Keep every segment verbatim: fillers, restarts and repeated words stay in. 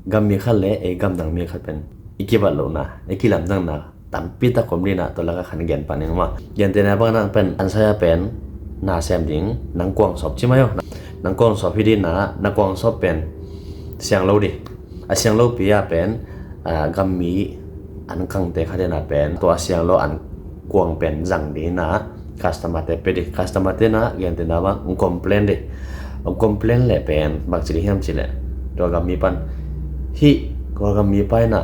Gammi khat le ei gamdang mi khat pen i kibat lohna, i kilamdanna tampi tak om ding a, tua laka khan gen pan ning maw. Gentehna bang nang pen ansaya pen na sem ding, nang kuang sawp ci mai aw. Nang kuang sawp hi ding a, na kuang sawp pen siang lo ding. A siang lopi a pen, a, gammi an kangte khat in a pen, tua siang lo an kuang pen zang ding a, customer te pe ding. Customer te na, gentehna bang, complain ding. Complain le pen bang ci ding hiam ci le, tua gammi pan hi, tua gammi pa in a,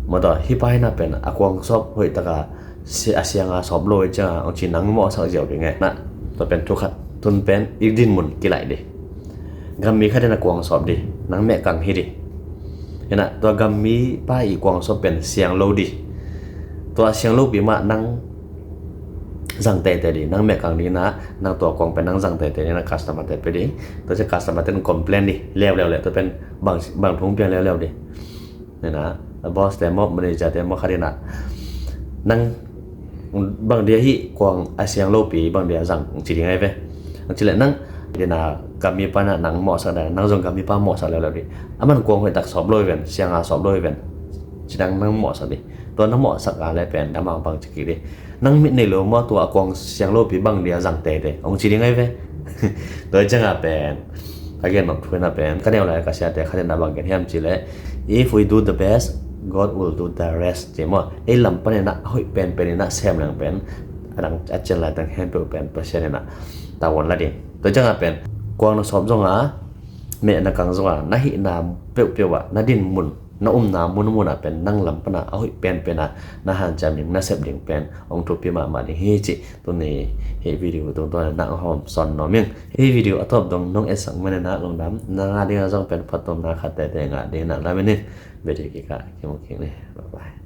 maw, tua hi pa in a pen a kuang sawp hoih taka, si-, a sianga sawp lo i cianga hong ci nang mawhsak ziau ding e. Na, tua pen thu khat, tun pen i dinmun kilaih ding. Gammi khat in a kuang sawp ding, nang meh kang hi ding. Hi na, tua gammi pa i kuang sawp pen siang lo ding. Tua siang lopi mah nang zang teitei ding, nang meh kang ding a, nang tua kuang pen nang zang teitei ding a, customer te pe ding. Tua ciang customer te in complain ding leuleu le, tua pen bang, bang thu piang leuleu ding. Hi na, a boss te maw, manager te maw khat in a, nang bang dia hi kuang a siang lopi bang dia zang ci ding ai ve. Hong ci le nang, ding a, gammi pa in a nang mawhsak ding, nang zong gammi pa mawhsak leuleu ding. Aman kuang hoih tak sawp lo hi ven, sianga sawp lo hi ven, ci ding nang mawhsak ding. Tua na mawhsak a le pen amang bang ci kik ding. Nang mit nei lo maw, tua a kuang siang lopi bang dia zang teitei hong ci ding ai ve. Tua cianga pen a gen nop thu in a pen ka neu lai ka siate khat in a bang gen hiam ci le, "If we do the best, God will do the rest," ci maw. Ei lam pan in a hoih penpen in a sem leng pen, a dang a cian lai tang khempeuh pen Pasian in a tavuan la ding. Tua cianga pen kuang na sawp zong a, meh na kang zong a, na hihna peuhpeuh ah, na dinmun, na umna munmun ah pen nang lam pan a a hoih penpen a na hanciam ding, na sep ding pen hong thupi mahmah ding hi cih tuni hih video tungtawn in a hong hawm sawn nuam ing. Hih video a tawp dong nong etsak man in a lungdam. Na ngah ding a zong pen phattuamna khat tete ngah ding in a lamen in. Video kikah kimu kik ni. Bye bye.